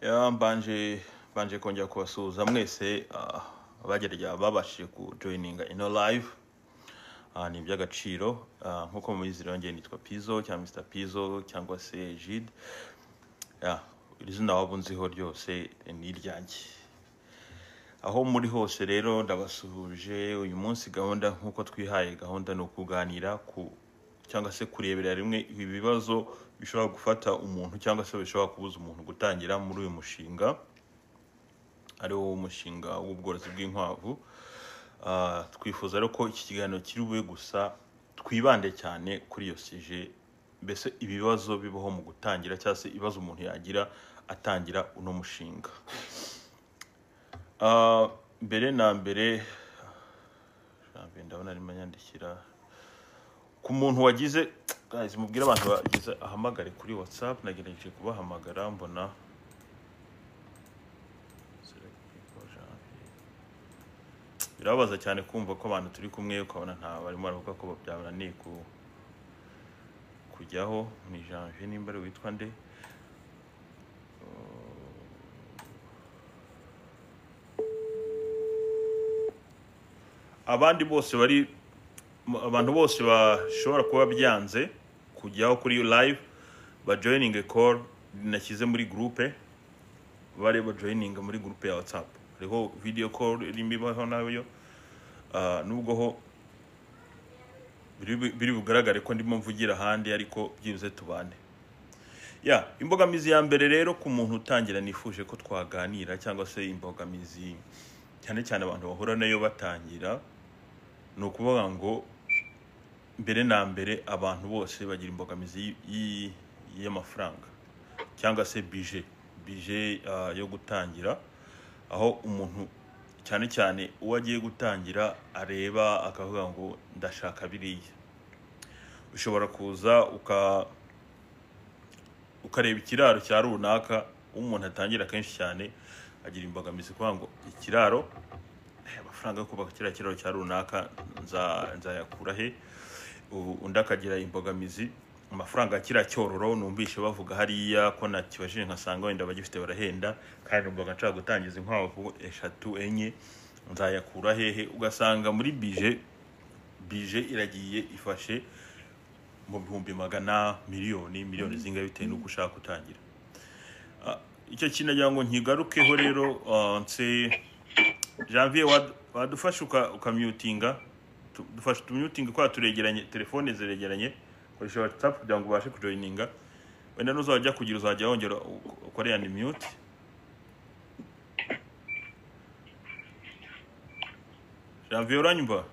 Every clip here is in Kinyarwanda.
Ya, mbanje kongera kubasuhuza mwese abagerageza babashije kujoininga ino live. Ni iby'agaciro. Nk'uko mubizi rero njye nitwa Pizzo cyangwa Mr Pizzo cyangwa se Jide. Ya, iri zina waba unziho ryose ni iryanjye. Aho muri hose rero ndabasuhuje. Uyu munsi gahunda nk'uko twihaye gahunda ni ukuganira ku cyangwa se kurebera rimwe ibibazo bishobora gufata umuntu cyangwa se bishobora kubuza umuntu gutangira muri uyu mushinga, ari wo mushinga w'ubworozi bw'inkwavu. Twifuza rero ko iki kiganiro kiri bube gusa twibande cyane kuri iyo sujet, mbese ibibazo bibaho mu gutangira cyangwa se ibibazo umuntu yagira atangira uno mushinga. Mbere na mbere Janvier ndabona arimo anyandikira ku muntu wagize, guys mubwire abantu bagize ahamagare kuri WhatsApp, nagerageje kubahamagara mbona select people, Janvier. Birababaza cyane kumva ko abantu turi kumwe ukabona nta barimo baravuga ko byabananiye kujyaho. Ni Janvier nimba ari witwa nde? Abandi bose bari abantu bose bashobora kuba byanze kujyaho kuri live ba joining a call nashyize muri groupe, bari ba joining muri groupe ya WhatsApp, hariho video call irimo ibaho nayo. Nubwo ho biri bugaragare ko ndimo mvugira ahandi, ariko byibuze tubane. Ya, imbogamizi ya mbere rero ku muntu utangira nifuje ko twaganira, cyangwa se imbogamizi cyane cyane abantu bahura nayo batangira, ni ukuvuga ngo mbere na mbere abantu bose bagira imbogamizi y'amafaranga cyangwa se budget yo gutangira, aho umuntu cyane cyane uwo agiye gutangira areba akavuga ngo ndashaka biriya. Ushobora kuza ukareba ikiraro cya runaka, umuntu atangira kenshi cyane agira imbogamizi kuvuga ngo ikiraro, amafaranga yo kubaka kiriya kiraro cya runaka nzayakura he? Undi akagira imbogamizi amafaranga ya kiriya cyororo numvishe bavuga hariya ko nakibajije nkasanga wenda abagifite barahenda, kandi numvaga nshaka gutangiza inkwavu 3 4 nzayakura hehe? Ugasanga muri budget iragiye ifashe mu bihumbi magana, miliyoni zingahe bitewe n'uko ushaka gutangira. Icyo kintu nagira ngo nkigarukeho rero. Nse Janvier wadufasha ukamyutinga, dufasha tumyutinga kwa turegeranye, telefone ziregeranye, koresha WhatsApp kugira ngo ubashe kujoininga. Wenda nuzajya kugira uzajya wongera ukore ya mute. Janvier uranyumva?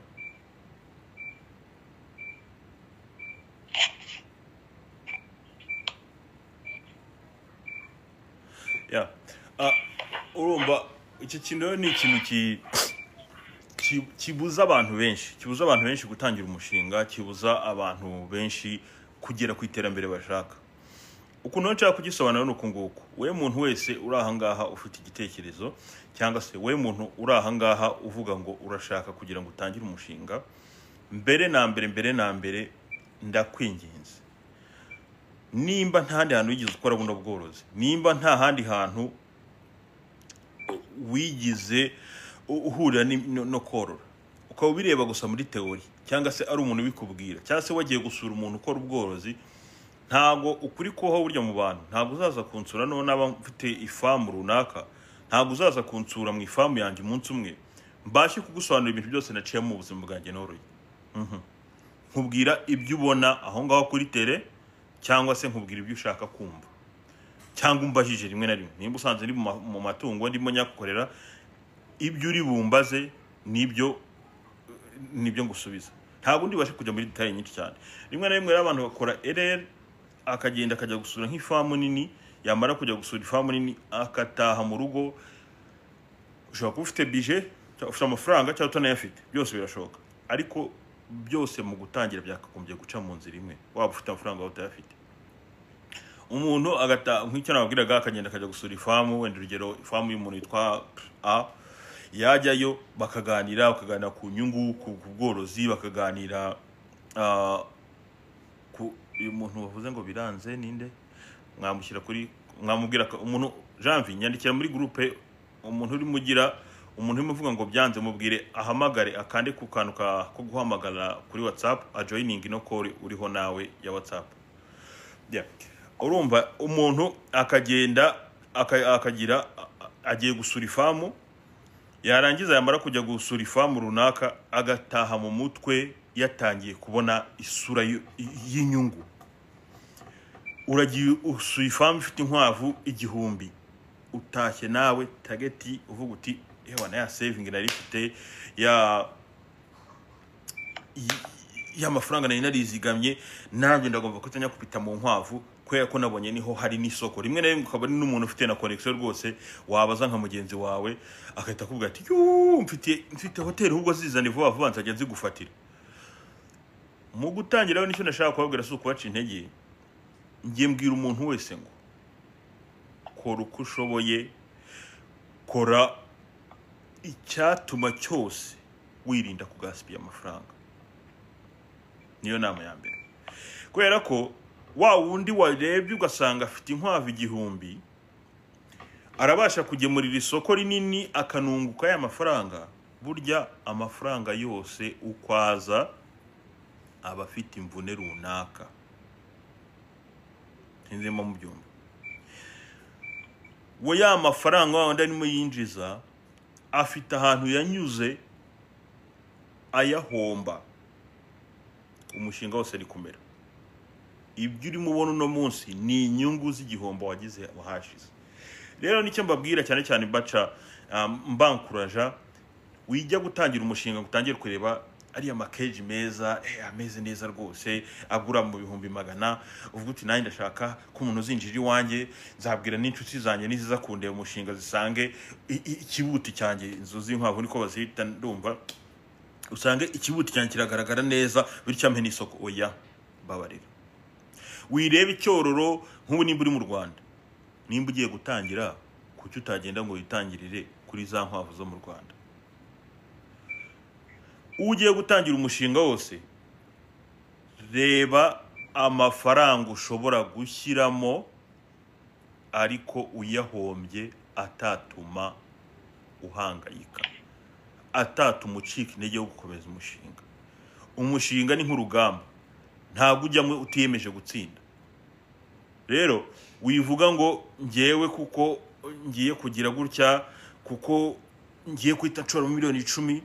Ya. Urumva iki kintu rero ni ikintu kibuza abantu benshi, kibuza abantu benshi gutangira umushinga, kibuza abantu benshi kugera ku iterambere bashaka. Ukuntu nshaka kugisobanura ni uku nguku: we muntu wese uri aha ngaha ufite igitekerezo, cyangwa se we muntu uri aha ngaha uvuga ngo urashaka kugira ngo utangire umushinga, mbere na mbere ndakwinginze, nimba nta handi hantu wigeze ukora buno bworozi, nimba nta handi hantu wigize uhurira no korora, ukaba ubireba gusa muri teori, cyangwa se ari umuntu ubikubwira, cyangwa se wagiye gusura umuntu ukora ubworozi, ntago ukuri kubaho burya mu bantu. Ntabwo uzaza kunsura none naba mfite ifamu runaka, ntabwo uzaza kunsura mu ifamu yanjye umunsi umwe mbashe kugusobanurira ibintu byose naciye mu buzima bwanjye noroye. Nkubwira ibyo ubona aho ngaho kuri tele, cyangwa se nkubwira ibyo ushaka kumva, cyangwa umbajije rimwe na rimwe. Nimba usanze ndi mu matungo ndimo nyakukorera, ibyo uri bumbaze nibyo ngusubiza. Ntabwo ndibashe kujya muri detail nyinshi cyane. Rimwe na rimwe rero abantu bakora error, akagenda akajya gusura nk'ifamu nini, yamara kujya gusura ifamu nini akataha mu rugo. Ushobora kuba ufite budget, ufite amafaranga cyangwa utanayafite, byose birashoboka, ariko byose mu gutangira byakagombye guca mu nzira imwe, waba ufite amafaranga waba utayafite. Umuntu agata nk'icyo nababwiraga, akagenda akajya gusura ifamu, wenda urugero ifamu y'umuntu witwa A, yajyayo bakaganira ku nyungu, ku bworozi, bakaganira ku uyu muntu bavuze ngo biranze ninde, mwamushyira kuri Mwamubwira umuntu Janvier, nyandikira muri groupe, umuntu urimo ugira, umuntu urimo uvuga ngo byanze, mubwire ahamagare, akande ku kantu ko guhamagara kuri WhatsApp, ajoining no call uriho nawe ya WhatsApp. Yeah. Urumva umuntu akagenda akagira agiye gusura ifamu, yarangiza yamara kujya gusura ifamu runaka agataha mu mutwe yatangiye kubona isura y'inyungu. Uragiye usuye ifamu ifite inkwavu 1000, utashye nawe target uvuga uti ewa na ya saving nari mfite ya y'amafaranga nari narizigamye, nanjye ndagomba kutajya kupita mu nkwavu kubera ko nabonye niho hari n'isoko. Rimwe na rimwe ukaba ari n'umuntu ufite na connection rwose, wabaza nka mugenzi wawe agahita akubwira ati yuu, mfite hoteli ahubwo zizane vuba vuba nzajya nzigufatira. Mu gutangira rero nicyo nashaka kubabwira si ukubaca intege, ngiye mbwira umuntu wese ngo kora uko ushoboye, kora icyatuma cyose wirinda kugasipiya amafaranga. Niyo nama ya mbere, kubera ko wa wundi warebye ugasanga afite inkwavu 1000 arabasha kugemurira isoko rinini akanunguka ya mafaranga. Burya amafaranga yose ukwaza aba afite imvune runaka, sinzimo mu byumba. We ya mafaranga wa wundi arimo yinjiza afite ahantu yanyuze ayahomba, umushinga wose ari kumera. Ibyo urimo ubona uno munsi ni inyungu z'igihombo wagize wahashize. Rero nicyo mbabwira cyane cyane baca mbankuraja, wijya gutangira umushinga ngo utangire kureba ariya makeji meza, ameze neza rwose agura mu 100,000, uvuga uti nanjye ndashaka ko umuntu uzinjira iwanjye nzabwira n'inshuti zanjye niziza kundeba umushinga zisange ikibuti cyanjye, inzu z'inkwavu niko bazita ndumva, usange ikibuti cyanjye kiragaragara neza bityo ampe n'isoko. Oya, babarira, wirebe icyororo. Nk'ubu nimba uri mu Rwanda, nimba ugiye gutangira, kuki utagenda ngo witangirire kuri za nkwavu zo mu Rwanda? Ugiye gutangira umushinga wose, reba amafaranga ushobora gushyiramo ariko uyahombye atatuma uhangayika, atatuma ucika intege yo gukomeza umushinga. Umushinga ni nk'urugamba, ntabwo ujyamo utiyemeje gutsinda. Rero wivuga ngo ngewe kuko ngiye kugira gutya, kuko ngiye kwita nshora 10,000,000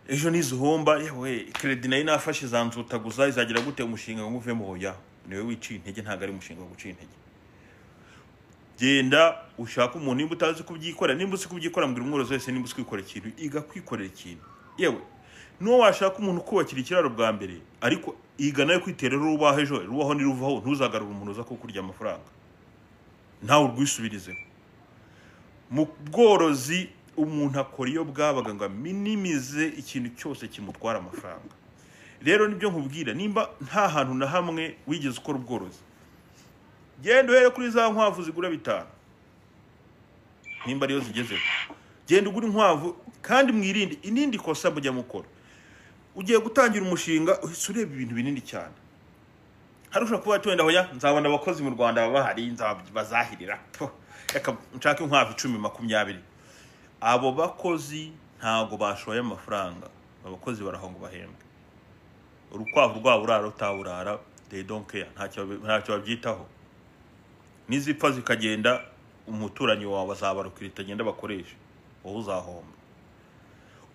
ejo nizihomba, yewe credit nayo nafashe zanzutaguza izagira gute umushinga ngo uvemo? Oya, niwe wiciye intege, ntabwo ari umushinga wo guciye intege. Genda ushaka umuntu, nimba utazi kubyikora, nimba uzi kubyikora mbwira umworozi wese, nimba uzi kwikora ikintu, iga kwikorera ikintu. Yewe nuwo washaka umuntu ukubakira ikiraro bwa mbere, ariko iga nawe kwiterera urubaho, ejo rubaho niruvaho ntuzagarura umuntu uza kukurya amafaranga, nawe urwisubirizeho. Mu bworozi umuntu akora iyo bwabaga ngo minimize ikintu cyose kimutwara amafaranga. Rero nibyo nkubwira, nimba nta hantu na hamwe wigeze ukora ubworozi, genda uhere kuri za nkwavu zigura 5 nimba ariyo zigezeho, genda ugura inkwavu. Kandi mwirinde inindi kosa mujya mukora. Ugiye gutangira umushinga uhise ureba ibintu binini cyane. Hari ushobora kuba wenda hoya nzabona abakozi mu Rwanda baba bahari nzabazahirira, reka nshake inkwavu 10 20. Abo bakozi ntago bashoye amafaranga, abakozi barahonga bahembwe. Urukwavu rwabo urara utaburara, they don't care, ntacyo babyitaho. Nizipfa zikagenda umuturanyi wawe azabarukira itagenda bakoresha, wowe uzahomba.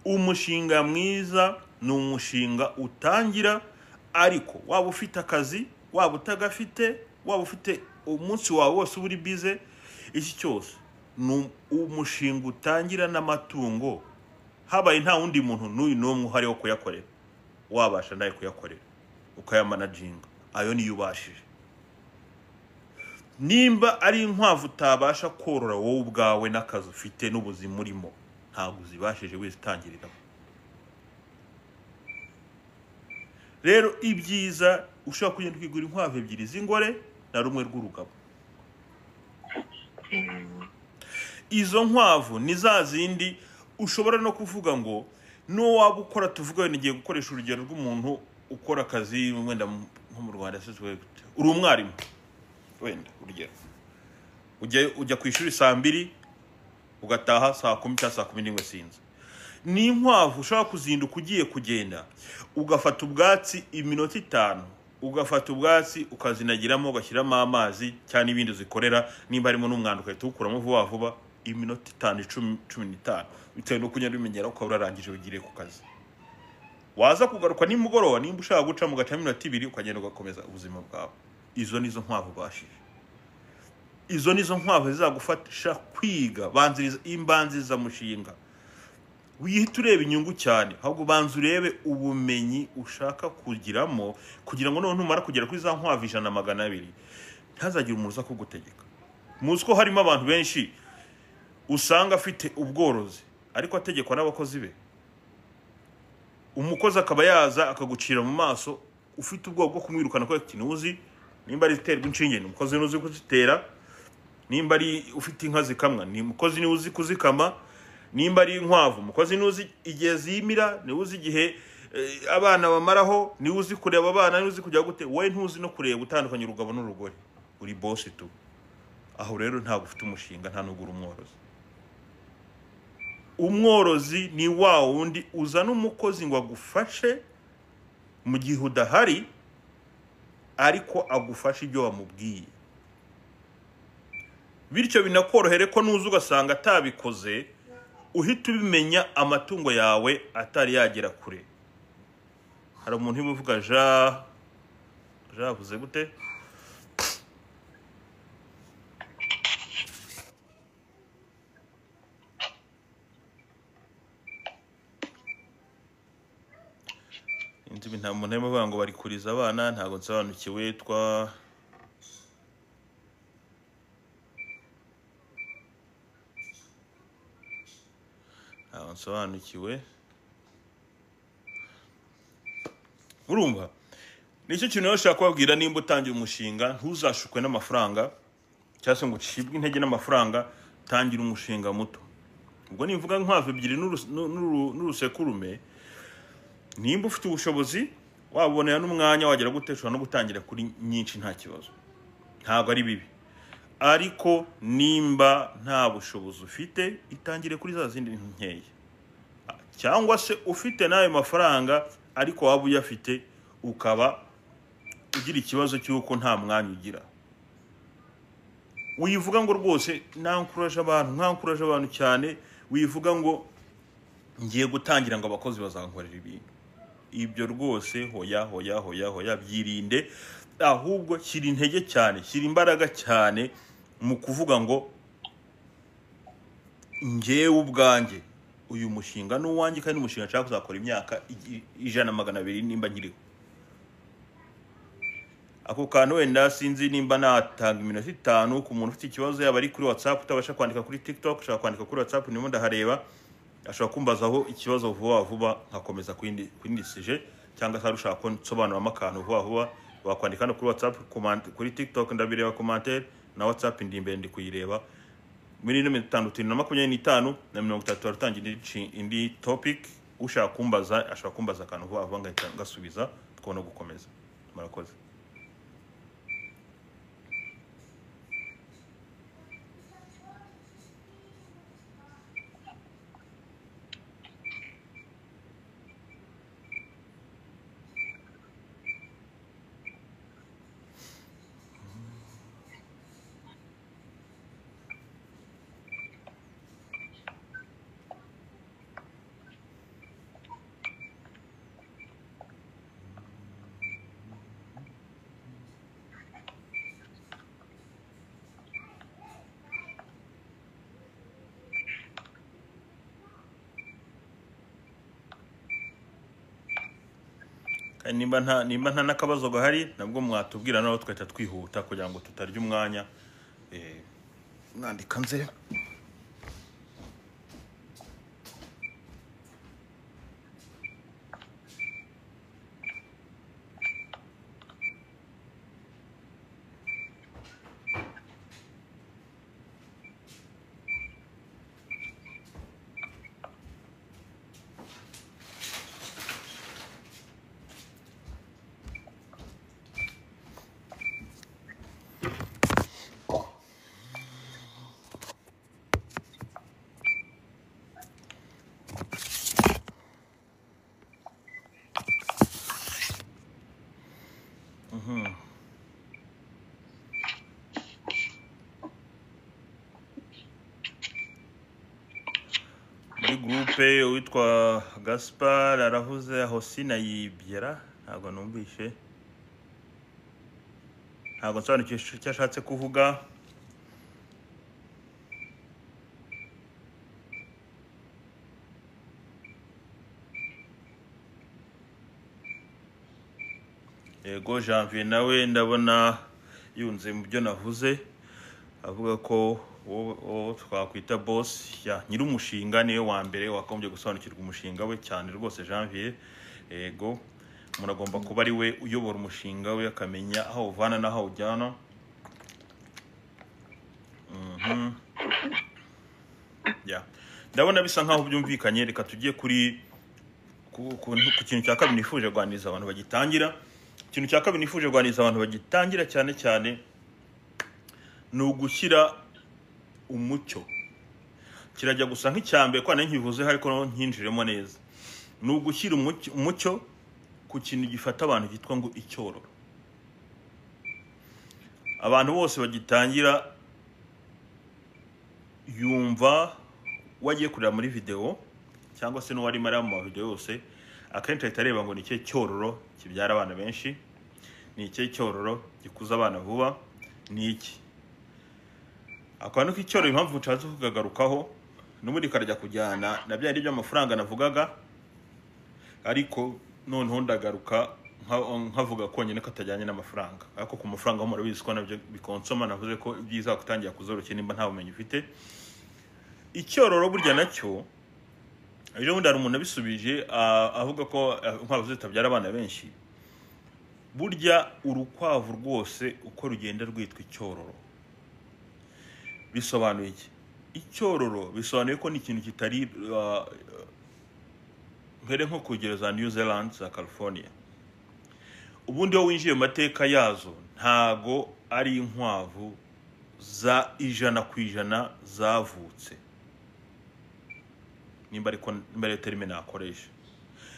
Umushinga mwiza ni umushinga utangira ariko waba ufite akazi, waba utagafite, waba ufite umunsi wawe wose uri busy, iki cyose ni umushinga utangira n'amatungo. Habaye nta wundi muntu n'uyu n'umwe uhari wo kuyakorera, wabasha nawe kuyakorera ukayamanaginga, ayo niyo ubashije. Nimba ari inkwavu utabasha korora wowe ubwawe n'akazi ufite n'ubuzima urimo, ntabwo uzibashije wizitangiriraho. Rero ibyiza ushobora kugenda ukigura inkwavu 2 z'ingore na rumwe rw'urugabo. Izo nkwavu ni za zindi ushobora no kuvuga ngo no waba ukora, tuvuga wenda ngiye gukoresha urugero rw'umuntu ukora akazi wenda nko mu Rwanda, uri umwarimu wenda urugero, Ujya ku ishuri saa 2 ugataha saa 10 cyangwa saa 11 sinzi. Ni inkwavu ushobora kuzinduka ugiye kugenda ugafata ubwatsi iminota 5, ugafata ubwatsi ukazinagiramo, ugashyiramo amazi cyangwa n'ibindi zikorera, nimba harimo n'umwanda ugahita uwukuramo vuba vuba, iminota 5, 10, 15, bitewe n'uko ugenda ubimenyera, ukaba urarangije ugiriye ku kazi. Waza kugaruka nimugoroba, nimba ushaka guca mu gace iminota 2, ukagenda ugakomeza ubuzima bwawe. Izo nizo nkwavu ubashije, izo nizo nkwavu zizagufasha kwiga. Banziriza imbanzirizamushinga, wihita ureba inyungu cyane, ahubwo banza urebe ubumenyi ushaka kugiramo, kugira ngo noneho numara kugera kuri za nkwavu 100 200 ntazagire umuntu uza kugutegeka. Muzi ko harimo abantu benshi usanga afite ubworozi ariko ategekwa n'abakozi be. Umukozi akaba yaza akagucira mu maso, ufite ubwoba bwo kumwirukana ko ikintu uzi, nimba ari iterwa inshinge ni umukozi uzi kuzitera, nimba ari ufite inka zikamwa ni umukozi niwe uzi kuzikama, nimba ari inkwavu umukozi niwe uzi igihe zimira, niwe uzi igihe abana bamaraho, niwe uzi kureba abana, niwe uzi kujya gute. Wowe ntuzi no kureba utandukanye urugabo n'urugore, uri boss tu. Aho rero ntabwo ufite umushinga, nta nugura umworozi. Umworozi ni wa wundi uzana umukozi ngo agufashe mu gihe udahari, ariko agufashe ibyo wamubwiye, bityo binakorohere ko nuza ugasanga atabikoze uhita ubimenya amatungo yawe atari yagera kure. Hari umuntu uvuga ja avuze gute? Nta muntu arimo avuga ngo bari kuriza abana, ntabwo nsobanukiwe twa ntabwo nsobanukiwe. Urumva nicyo kintu rero ushaka kubabwira, nimba utangiye umushinga ntuzashukwe n'amafaranga cyangwa se ngo ucibwe intege n'amafaranga, tangira umushinga muto. Ubwo nimvuga inkwavu 2 n'urusekurume, nimba ufite ubushobozi wabonera n'umwanya wagera gute, ushobora no gutangira kuri nyinshi nta kibazo, ntabwo ari bibi. Ariko nimba nta bushobozi ufite, itangire kuri za zindi nkeya, cyangwa se ufite n'ayo mafaranga ariko waba uyafite ukaba ugira ikibazo cy'uko nta mwanya ugira. Wivuga ngo rwose nankuraje abantu cyane, wivuga ngo ngiye gutangira ngo abakozi bazankorera ibintu. Ibyo rwose hoya hoya hoya hoya, byirinde. Ahubwo shyira intege cyane, shyira imbaraga cyane mu kuvuga ngo ngewe ubwanjye uyu mushinga ni uwanjye, kandi umushinga nshaka kuzakora imyaka 100 200 nimba nkiriho. Ako kantu wenda sinzi nimba natanga iminota 5 ku muntu ufite ikibazo, yaba ari kuri WhatsApp utabasha kwandika kuri TikTok, ushaka kwandika kuri WhatsApp ndimo ndahareba, ashobora kumbazaho ikibazo vuba vuba nkakomeza kwindi sije, cyangwa se ushaka ko nsobanuramo akantu vuba vuba wakwandika no kuri WhatsApp, kuri TikTok ndabireba commentaire, na WhatsApp ndi imbere ndi kuyireba. Muri ino minota 6 na 25 na 30 turatangira indi topic. Ushaka kumbaza ashobora kumbaza akantu vuba vuba ngahita ngasubiza, tukabona gukomeza. Murakoze. Nimba nta nakabazo gahari nabwo mwatubwira naho twahita twihuta kugira ngo tutarya umwanya. Nandika nze groupe. Uwitwa Gaspar aravuze aho sinayibyera, ntabwo numvishe, ntabwo nsobanukiwe icyo ashatse kuvuga. Yego, Janvier nawe ndabona yunze mu byo navuze, avuga ko uwo twakwita boss ya nyir'umushinga niwe wa mbere wakombye gusobanukirwa umushinga we cyane rwose. Janvier, yego, umuntu agomba kuba ari we uyobora umushinga we, akamenya aho uvana n'aho ujyana. Ya, ndabona bisa nkaho byumvikanye. Reka tujye kuri ku kintu cya kabiri nifuje kuganiriza abantu bagitangira. Ikintu cya kabiri nifuje kuganiriza abantu bagitangira cyane cyane ni ugushyira umucyo. Kirajya gusa nk'icyambere kwa nkivuze ariko nkinjiremo neza. Ni ugushyira umucyo ku kintu gifata abantu cyitwa ngo icyororo. Abantu bose bagitangira yumva wagiye kureba muri video cyangwa se n'uwari mara mu video yose, akenshi ahita areba ngo ni ikihe cyororo kibyara abana benshi, ni ikihe cyororo gikuza abana vuba, ni iki. Akantu k'icyororo impamvu nshatse kukagarukaho n'ubundi karajya kujyana na bya by'amafaranga navugaga, ariko noneho ndagaruka nkavuga konyine katajyanye n'amafaranga. Ariko ku mafaranga ho murabizi ko nabyo bikonsoma, navuze ko ibyiza gutangira kuzoroshya nimba nta bumenyi ufite. Icyororo burya nacyo ejo bundi hari umuntu abisubije avuga ko inkwavu zitabyara abana benshi. Burya urukwavu rwose uko rugenda rwitwa icyororo bisobanuye iki? Icyororo bisobanuye ko ni ikintu kitari mbere nko kugera za New Zealand, za California. Ubundi iyo winjiye mu mateka yazo ntago ari inkwavu za 100% zavutse, nimba ariko mbere terime nakoresha.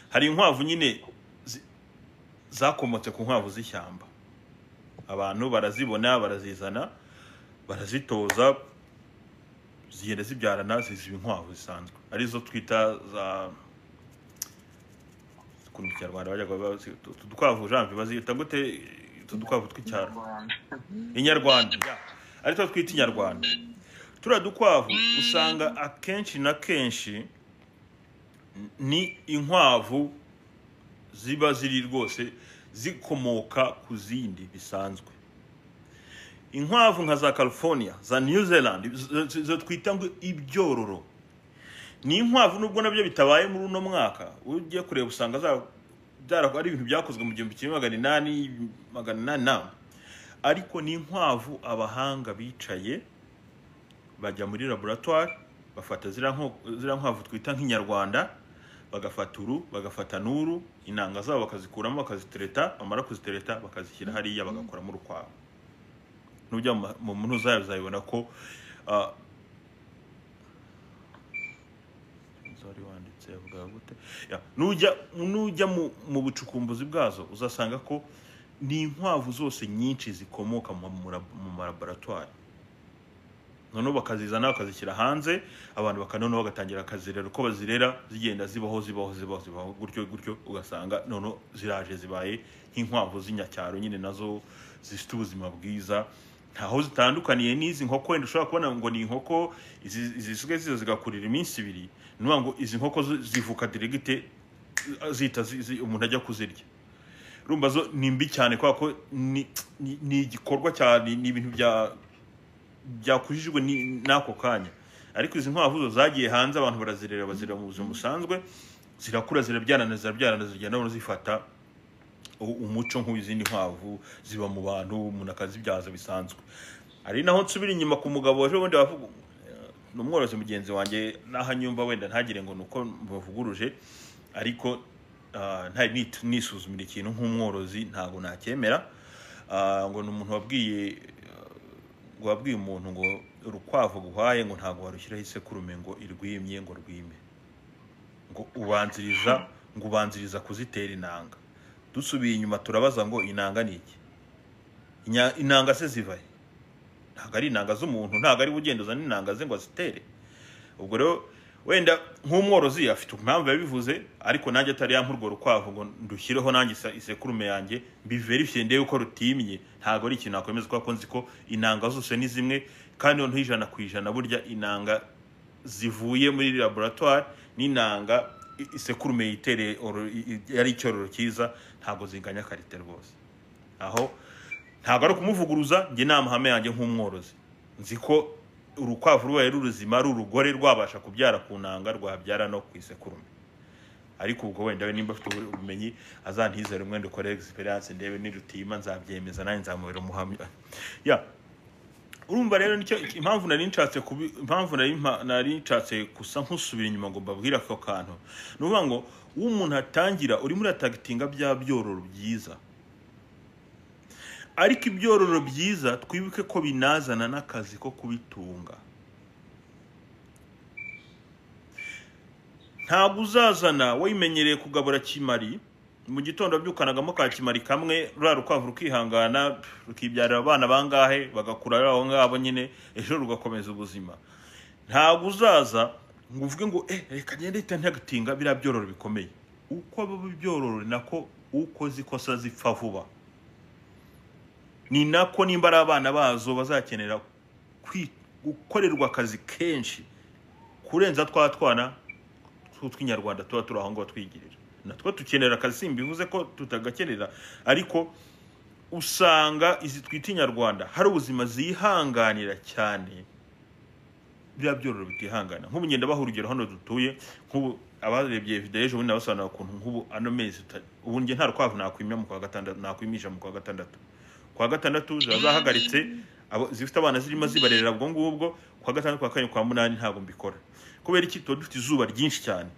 Hari inkwavu nyine zakomotse ku nkwavu z'ishyamba, abantu barazibona barazizana barazitoza, zigenda zibyarana ziziba inkwavu zisanzwe, arizo twita za ku Kinyarwanda bajyaga udukwavu Janvier bazita gute udukwavu tw'icyaro? Inyarwanda, ariko twita inyarwanda. Turiya dukwavu usanga akenshi na kenshi ni inkwavu ziba ziri rwose zikomoka ku zindi bisanzwe. Inkwavu nka za California, za New Zealand, zo twita ngo ibyororo, ni inkwavu nubwo nabyo bitabaye muri uno mwaka. Ugiye kureba usanga ari ibintu byakozwe mu 1800 800, ariko ni inkwavu abahanga bicaye bajya muri laboratoire bafata ziriya nkwavu twita nk'inyarwanda, bagafata uru, bagafata nuru, inanga zabo bakazikuramo bakazitereta, bamara kuzitereta bakazishyira hariya bagakoramo urukwavu. Nujya mu muntu uzabibona ko nujya mu bucukumbuzi bwazo uzasanga ko ni inkwavu zose nyinshi zikomoka mu laboratoire. Noneho bakazizana bakazishyira hanze, abantu bakanoneho bagatangira akazirera uko bazirera, zigenda zibaho zibaho zibaho zibaho gutyo gutyo, ugasanga noneho ziraje zibaye nk'inkwavu z'inyacyaro nyine, nazo zifite ubuzima bwiza, ntaho zitandukaniye n'izi nkoko. Wenda ushobora kubona ngo ni inkoko izisigaye zizo zigakurira iminsi ibiri, ni ngo izi nkoko zivuka diregite zita umuntu ajya kuzirya. Urumva zo ni mbi cyane kubera ko ni igikorwa cyane, ni ibintu byakujijwe n'ako kanya. Ariko izi nkwavu zo zagiye hanze, abantu barazirera bazirera mu buzima busanzwe, zirakura zirabyarana zirabyarana, zigenda zifata umuco nk'izindi nkwavu ziba mu bantu, umuntu akazibyaza bisanzwe. Ari naho nsubira inyuma ku mugabo waje ubundi bavuga n'umworozi mugenzi wanjye, naho nyumva wenda ntagire ngo nuko bavuguruje, ariko ntari nisuzumira ikintu nk'umworozi ntago nacyemera. Ngo ni umuntu wabwiye umuntu ngo urukwavu guhaye ngo ntago warushyiraho isekurume ngo irwimye ngo rwime, ngo ubanziriza kuzitera inanga. Dusubiye inyuma turabaza ngo inanga ni iki? Inanga se zivahe? Ntago ari inanga z'umuntu, ntago ari ugenda uzana inanga ze ngo azitere. Ubwo rero Wenda nk'umworozi afite impamvu yabivuze, ariko nanjye atari yampa urwo rukwavu ngo ndushyireho nanjye isekurume yanjye mbiverifiye ndebe ko rutimye, ntabwo ari ikintu nakwemeza, kuko nzi ko inanga zose ni zimwe, kandi noneho 100% burya inanga zivuye muri laboratoire n'inanga isekurume yitereye yari icyororo cyiza ntabwo zinganya karite rwose. Aho ntabwo ari ukumuvuguruza, njye ni amahame yanjye nk'umworozi, nzi ko urukwavu rubaye ruruzima ari urugore rwabasha kubyara ku nanga, rwabyara no ku isekurume. Ariko ubwo wenda we nimba afite ubumenyi azantizere umwenda ukore experience ndebe nirutima nzabyemeza nanjye nzamubera umuhamya. Ya urumva rero nicyo impamvu nari nshatse impamvu nari nshatse gusa nkusubira inyuma ngo mbabwire ako kantu. Ni ukuvuga ngo uwo umuntu atangira urimo uratagitinga bya byororo byiza, ariko ibyororo byiza twibuke ko binazana n'akazi ko kubitunga. Ntabwo uzazana wimenyereye kugabura kimari mu gitondo byukanagamo ka kimari kamwe, rura rukwavu rukihangana rukibyarira abana bangahe bagakura aho ngabo nyine, ejo rugakomeza ubuzima. Ntabwo uzaza ngo uvuge ngo reka ngende ntagitinga biriya byororo bikomeye. Uko abo byororo nako uko zikosa zipfa vuba, ni nako nimba ari abana bazo bazakenera gukorerwa akazi kenshi kurenza twa twana tw'inyarwanda tuba turi aho ngo twigirira. Natwo tukenera akazi, simbivuze ko tutagakenera, ariko usanga izi twita inyarwanda hari ubuzima zihanganira cyane biriya byororo bitihangana. Nk'ubu ngenda baha urugero hano dutuye, nk'ubu abarebye video ejo bundi nabasobanurira ukuntu nk'ubu ano mezi ubu njye nta rukwavu nakwimya mu kwa gatandatu, nakwimisha mu kwa gatandatu. Kwa gatandatu ziba zahagaritse, zifite abana zirimo zibarerera ubwo ngubwo, kwa gatandatu, kwa kane, kwa munani ntabwo mbikora. Kubera iki? Tuba dufite izuba ryinshi cyane,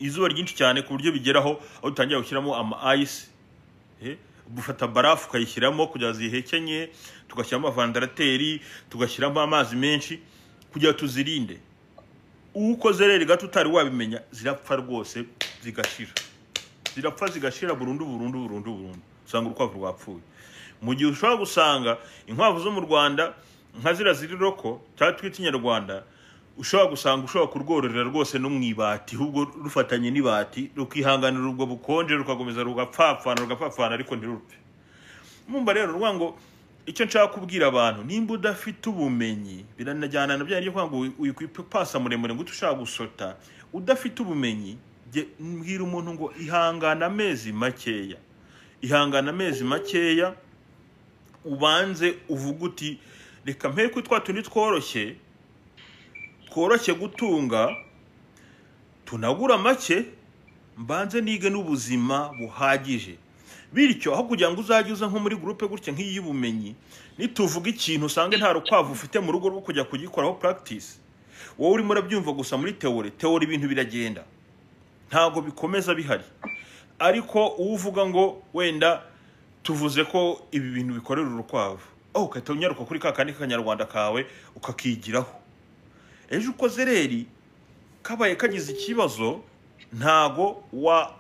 izuba ryinshi cyane ku buryo bigeraho aho dutangira gushyiramo ama ice, gufata barafu ukayishyiramo kugira zihekenye, tugashyiramo vandarateri, tugashyiramo amazi menshi kugira tuzirinde. Ukoze rero gato utari wabimenya zirapfa rwose, zigashira, zirapfa zigashira burundu burundu burundu burundu, usanga urukwavu rwapfuye. Mu gihe ushobora gusanga inkwavu zo mu Rwanda nka zira ziri roko cyangwa twita inyarwanda, ushobora gusanga ushobora kurwororera rwose no mwibati, ahubwo rufatanye n'ibati rukihanganira ubwo bukonje, rukakomeza rugapfapfana rugapfapfana ariko ntirupfe. Mumba rero rwa ngo icyo nshaka kubwira abantu, nimba udafite ubumenyi biranajyana na bya byo kwanga uyikwipasa muremure ngo ushaka gusota, udafite ubumenyi mbwira umuntu ngo ihangana amezi makeya, ihangana amezi makeya, ubanze uvuge uti reka mpere kuri twa tundi tworoshye tworoshye gutunga, tunagura make, mbanze nige n'ubuzima buhagije. Bityo aho kugira ngo uzajye uza nko muri groupe gutya nk'iyi y'ubumenyi, nituvuga ikintu usange nta rukwavu ufite mu rugo rwo kujya kugikoraho practice, wowe urimo urabyumva gusa muri theory, theory ibintu biragenda ntabwo bikomeza bihari. Ariko uvuga ngo wenda tuvuze ko ibi bintu bikorera urukwavu, ukahita unyaruka kuri ka kandi k'akanyarwanda kawe ukakigiraho, ejo ukoze reri kabaye kagize ikibazo ntago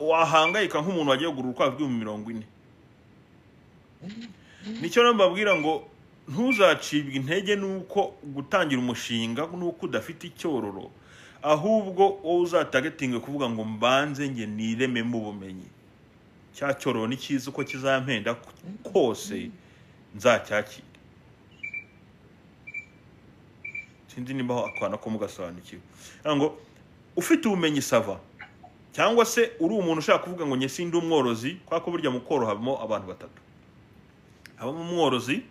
wahangayika nk'umuntu wagiye kugura urukwavu rw'ibihumbi 40. Nicyo rero mbabwira ngo ntuzacibwe intege nuko gutangira umushinga nuko udafite icyororo, ahubwo wowe uzatagetinge kuvuga ngo mbanze nge nirememo ubumenyi, cya cyororo ni cyiza uko kizampenda kose nzacyakira. Sinzi nimba akwana ko mugasobanukiwe ngo ufite ubumenyi sava, cyangwa se uri umuntu ushaka kuvuga ngo njye sindi umworozi, kwa ko burya mu koroha habamo abantu batatu, habamo umworozi,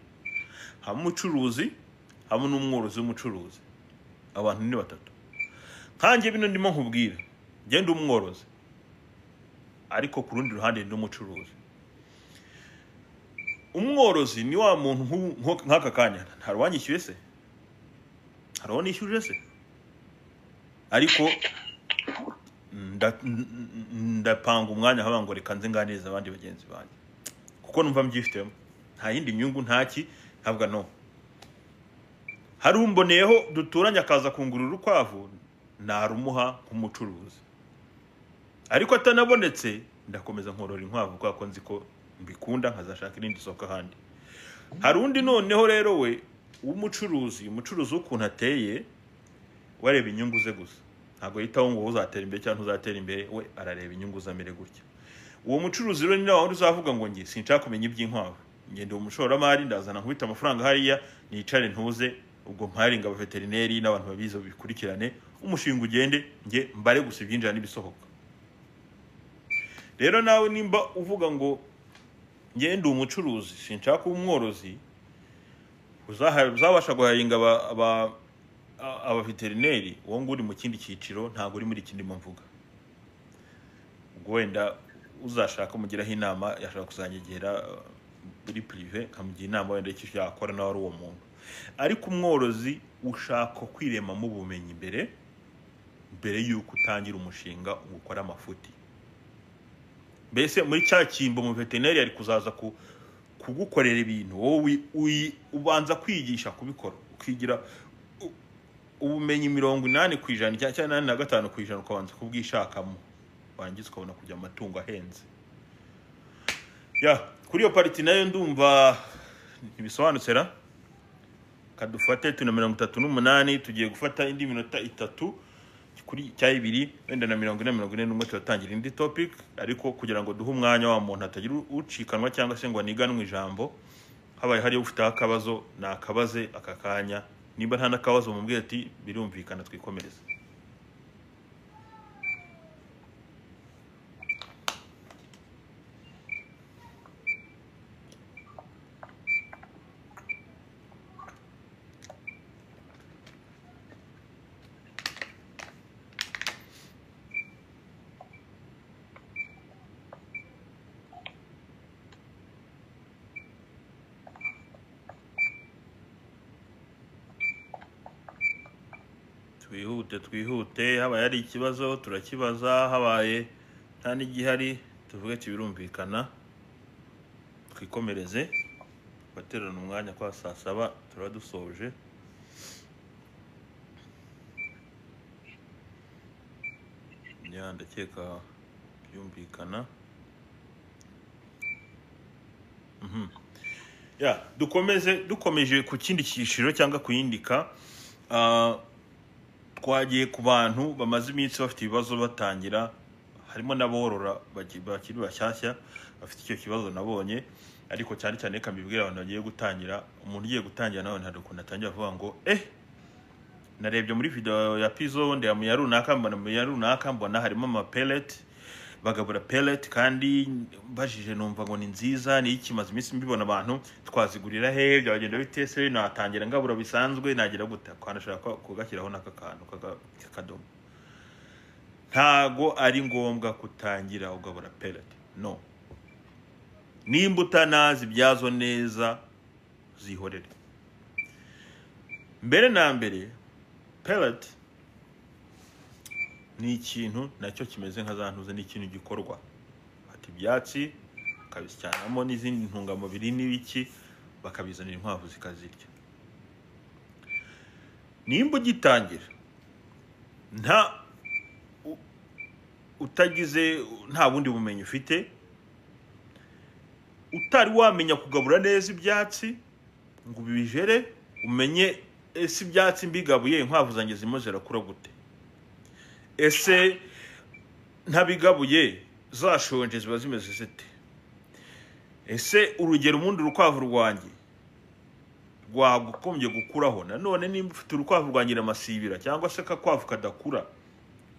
habamo umucuruzi, habamo n'umworozi w'umucuruzi. Abantu ni batatu. Nkanjye bino ndimo nkubwira, njye ndi umworozi ariko ku rundi ruhande ndi umucuruzi. Umworozi ni wa muntu nk'aka kanya hari uwanyishyuye se, hari uwo nishyuje se, ariko ndapanga umwanya haba ngo reka nze nganirize abandi bagenzi banjye kuko numva mbyifitemo, nta yindi nyungu ntaki, ntabwo no hari umboneyeho duturanye akaza kungurira urukwavu narumuha nk'umucuruzi, ariko atanabonetse ndakomeza nkorora inkwavu kubera ko nzi ko mbikunda, nkazashaka irindi soko ahandi. Hari undi noneho rero we w'umucuruzi, umucuruzi w'ukuntu ateye wareba inyungu ze gusa. Ntabwo yitaho ngo uzatera imbere cyangwa ntuzatera imbere, we arareba inyungu zamere gutya. Uwo mucuruzi rero ni nawe uzavuga ngo nge sinshaka kumenya iby'inkwavu, ngende umushoramari ndazana nkubita amafaranga hariya nicare ntuze, ubwo mparinga abaveterineri n'abantu babizi bikurikirane umushinga ugende, nge mbare gusa ibyinjira n'ibisohoka. Rero nawe nimba uvuga ngo ngende umucuruzi sinshaka kuba umworozi, uzabasha guharinga abaveterineri, uwo nguri mu kindi cyiciro, ntabwo uri muri ikindi mvuga. Ubwo wenda uzashaka kumugiraho inama yashaka kuzanyegera muri prive nkamugira inama wenda icyo yakora nawe ari uwo muntu. Ariko umworozi ushaka kwiremamo ubumenyi mbere yuko utangira umushinga ukora amafuti. Mbese muri cya cyimbo mu veterineri ari kuzaza kugukorera ibintu, wowe ubanza kwigisha kubikora, ukigira ubumenyi 80% cyangwa 85% ukabanza kubwishakamo, warangiza ukabona kujya amatungo ahenze. Ya kuri iyo pariti nayo ndumva ntibisobanutse ra. Kadufate tuna 38, tugiye gufata indi minota 3 kuri cya 2 wenda na 40 41 turatangira indi topic, ariko kugira ngo duhe umwanya wa muntu atagira ucikanwa cyangwa se ngo aniganwe ijambo, habaye hari ufite akabazo nakabaze aka kanya, nimba nta nakabazo mubwire ati birumvikana twikomereze. Twihute, habaye ari ikibazo turakibaza, habaye nta n'igihari tuvuge kibirumvikana twikomereze. Baterana umwanya kwa saa 7 turadusoje. Ya ndakeka byumvikana. Ya dukomeze, dukomeje ku kindi cyiciro cyangwa kuyindika. Twagiye ku bantu bamaze iminsi bafite ibibazo batangira, harimo n'aborora bakiri bashyashya bafite icyo kibazo nabonye, ariko cyane cyane reka mbibwire abantu bagiye gutangira. Umuntu ugiye gutangira nawe hari ukuntu atangira avuga ngo narebye muri video ya Pizzo ndeba mu ya runaka, mbona mu ya runaka, mbona harimo ama pellet, bagabura pellet, kandi mbajije numva ngo ni nziza, ni iki maze iminsi mbibona abantu twazigurira he, byagenda bitese, natangira ngabura bisanzwe, nagira gute kwanashaka kugashyiraho n'aka kantu kakadomo. Ntago ari ngombwa kutangira ugabura pellet, no. Nimba utanazi ibyazo neza zihorere. Mbere na mbere pellet ni ikintu nacyo kimeze nka za ntuze, ni ikintu gikorwa ati ibyatsi bakabisyanamo n'izindi ntungamubiri n'ibiki, bakabizanira inkwavu zikazirya. Nimba ugitangira nta utagize nta bundi bumenyi ufite, utari wamenya kugabura neza ibyatsi ngo ubijere, umenye ese ibyatsi mbigabuye inkwavu zanjye zirimo zirakura gute, ese ntabigabuye zashonje ziba zimeze zite, ese urugero ubundi urukwavu rwanjye rwagombye gukuraho. Nanone nimba ufite urukwavu rwangira amasibira cyangwa se kakwavu kadakura,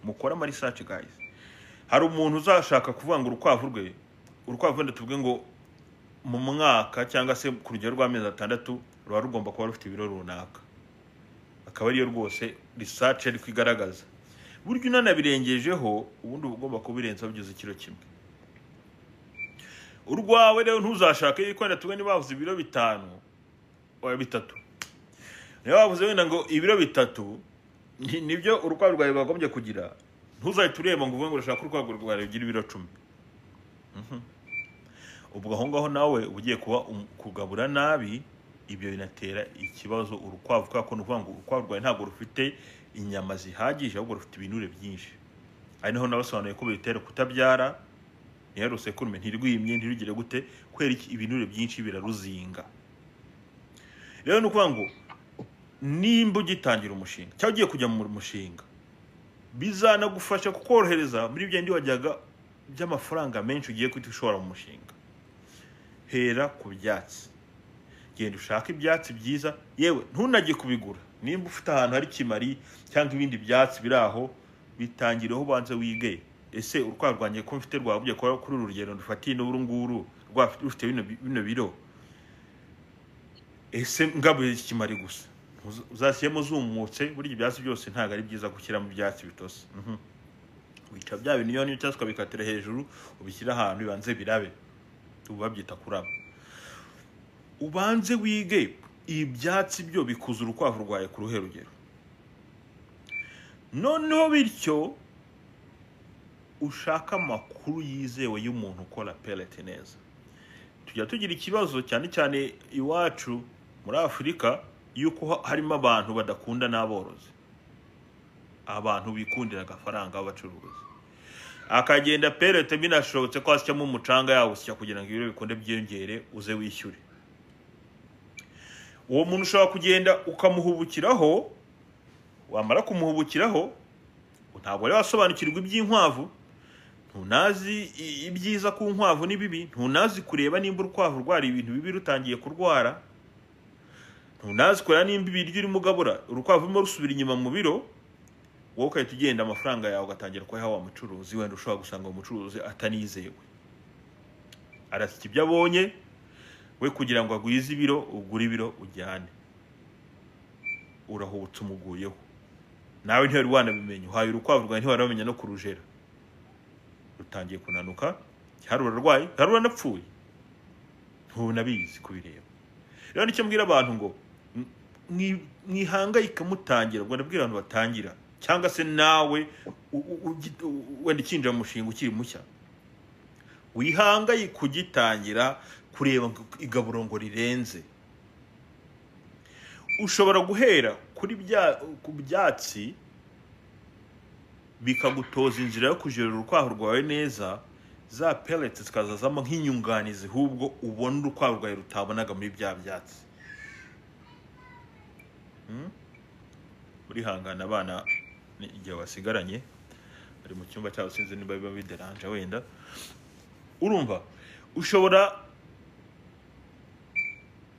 mukora ama research guys. Hari umuntu uzashaka kuvuga ngo urukwavu rwe, urukwavu wenda tuvuge ngo mu mwaka cyangwa se ku rugero rw'amezi 6 ruba rugomba kuba rufite ibiro runaka, akaba ariyo rwose research ari kwigaragaza. Burya unanabirengejeho ubundi ugomba kubirenza bigeze ikiro kimwe. Urwawe rero ntuzashake yuko wenda tuvuge niba bavuze ibiro 5 oya 3, niba bavuze wenda ngo ibiro 3 nibyo urukwavu rwawe bagombye kugira, ntuzahite ureba ngo uvuge ngo urashaka urukwavu rwawe rugira ibiro 10. Ubwo aho ngaho nawe ugiye kuba kugabura nabi, ibyo binatera ikibazo urukwavu, kubera ko ni ukuvuga ngo urukwavu rwawe ntabwo rufite inyama zihagije, ahubwo rufite ibinure byinshi. Ari naho nabasobanuye ko bitera kutabyara, ntirusekurume, ntirwimye, ntirugire gute, kubera iki ibinure byinshi biraruzinga. Rero ni ukuvuga ngo nimba ugitangira umushinga cyangwa ugiye kujya mu mushinga, Bizanagufasha kukorohereza muri bya bindi wajyaga by'amafaranga menshi ugiye guhita ushora mu mushinga. Hera ku byatsi, genda ushake ibyatsi byiza, yewe ntunajye kubigura. Nimba ufite ahantu hari kimari cyangwa ibindi byatsi biri aho, bitangireho, ubanze wige: ese urukwavu rwanjye ko mfite rwabuye kuba kuri uru rugero rufatiye n'uru nguru rufite bino biro, ese ngabuye iki kimari gusa? Uzashyiremo zumutse. Burya ibyatsi byose ntabwo ari byiza gushyira mu byatsi bitose. Wica bya bintu iyo cyangwa ukabikatira hejuru, ubishyira ahantu bibanze birabe, ubu babyita kuraba. Ubanze wige ibyatsi byo bikuza urukwavu rwawe ku ruhe rugero, noneho bityo ushaka amakuru yizewe y'umuntu ukora pellet neza. Tujya tugira ikibazo cyane cyane iwacu muri Afurika y'uko harimo abantu badakunda n'aborozi, abantu bikundira agafaranga b'abacuruzi, akagenda pellet binashobotse ko asyamo umucanga yawusya kugira ngo ibiro bikunde byiyongere, uze wishyure. Uwo muntu ushobora kugenda ukamuhubukiraho, wamara kumuhubukiraho, ntabwo wari wasobanukirwa iby'inkwavu, ntunazi ibyiza ku nkwavu n'ibibi, ntunazi kureba nimba urukwavu rwara ibintu bibi rutangiye kurwara, ntunazi kureba nimba ibiryo urimo ugabura urukwavu rurimo rusubira inyuma mu biro. Wowe ugahita ugenda, amafaranga yawe ugatangira kuyaha wa mucuruzi. Wenda ushobora gusanga uwo mucuruzi atanizewe, arasya ibyo abonye we kugira ngo agwize ibiro, ugure ibiro ujyane. Urahubutse, umuguyeho, nawe ntiwari wanabimenya, uhaye urukwavu rwawe, ntiwari wamenya no kurujera, rutangiye kunanuka, hari urarwaye, hari uranapfuye, ntunabizi kubireba. Rero nicyo mbwira abantu ngo mwihangayike mutangira. Ubwo ndabwira abantu batangira cyangwa se nawe wenda ukinjira mu mushinga ukiri mushya, wihangayike ugitangira kureba ngo igaburo ngo rirenze. Ushobora guhera kuri bya ku byatsi, bikagutoza inzira yo kujera urukwavu rwawe neza, za pellets zikazazamo nk'inyunganizi, ahubwo ubona urukwavu rwawe rutabonaga muri bya byatsi. Urihangana, abana ni igihe basigaranye bari mu cyumba cyabo, sinzi niba biba bideranje wenda. Urumva ushobora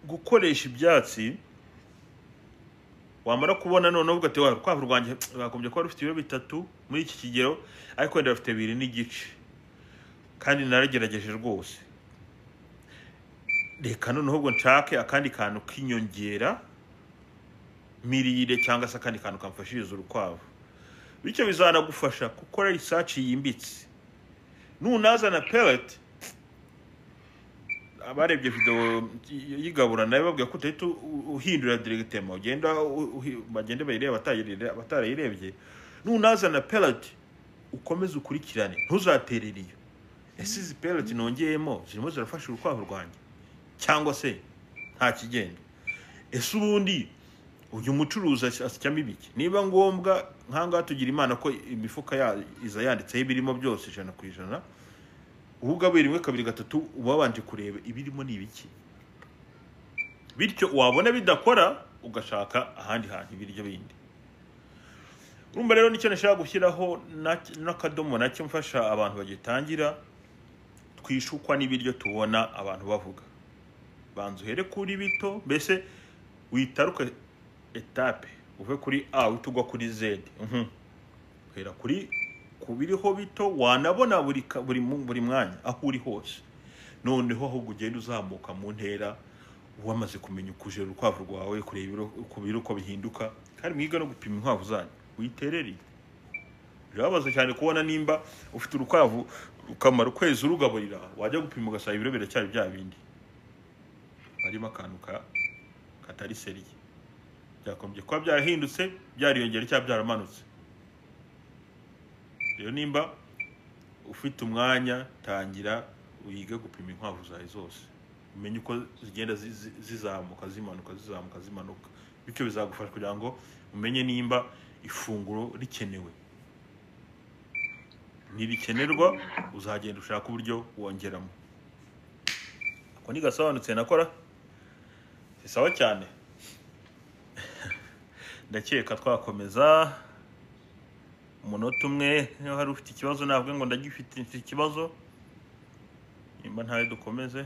gukoresha ibyatsi, wamara kubona noneho uvuga ati: "Wa urukwavu rwanjye rwagombye kuba rufite ibiro 3 muri iki kigero, ariko wenda rufite 2.5, kandi naragerageje rwose. Reka noneho ubwo nshake akandi kantu k'inyongera mirire cyangwa se akandi kantu kamfashiriza urukwavu." Bityo bizanagufasha gukora research yimbitse nunazana pellet. Abarebye video y'igabura nawe babwiye ko utahita uhindura directement, ugenda bagende bayireba batarayirebye. Nunazana pellet, ukomeze ukurikirane, ntuzaterere iyo. Ese izi pellet nongeyemo zirimo zirafasha urukwavu rwanjye cyangwa se nta kigenda? Ese ubundi uyu mucuruzi asyamo ibiki? Niba ngombwa, nkangaha tugira Imana ko imifuka iza yanditseho ibirimo byose 100%. Uba ugabuye rimwe, kabiri, gatatu, uba wabanje kureba ibirimo ni ibiki, bityo wabona bidakora ugashaka ahandi hantu ibiryo bindi. Urumva rero nicyo nashaka gushyiraho n'akadomo nacyo mfasha abantu bagitangira. Twishukwa n'ibiryo tubona abantu bavuga. Banza uhere kuri bito, mbese witaruke étape, uve kuri A uhite ugwa kuri Z. Uhera kuri ku biriho bito wanabona buri mwanya aho uri hose, noneho ahubwo ugenda uzamuka mu ntera wamaze kumenya ukujera urukwavu rwawe, kureba ibiro ku biro uko bihinduka. Kandi mwiga no gupima inkwavu zanyu, witerere. Birababaza cyane kubona nimba ufite urukwavu ukamara ukwezi urugaburira, wajya gupima ugasanga ibiro biracyari bya bindi, harimo akantu ka katari sérieux, byakombye kuba byarahindutse, byariyongera cyangwa byaramanutse. Rero nimba ufite umwanya, tangira wige gupima inkwavu zawe zose, umenye uko zigenda zizamuka, zimanuka, zizamuka, zimanuka. Bityo bizagufasha kugira ngo umenye nimba ifunguro rikenewe. Nirikenerwa, uzagenda ushaka uburyo wongeramo. Ako ntigasobanutse nakora si sawa cyane. Ndakeka twakomeza. Umunota umwe, niba hari ufite ikibazo navuge ngo ndagifite, mfite ikibazo, nimba ntayo dukomeze.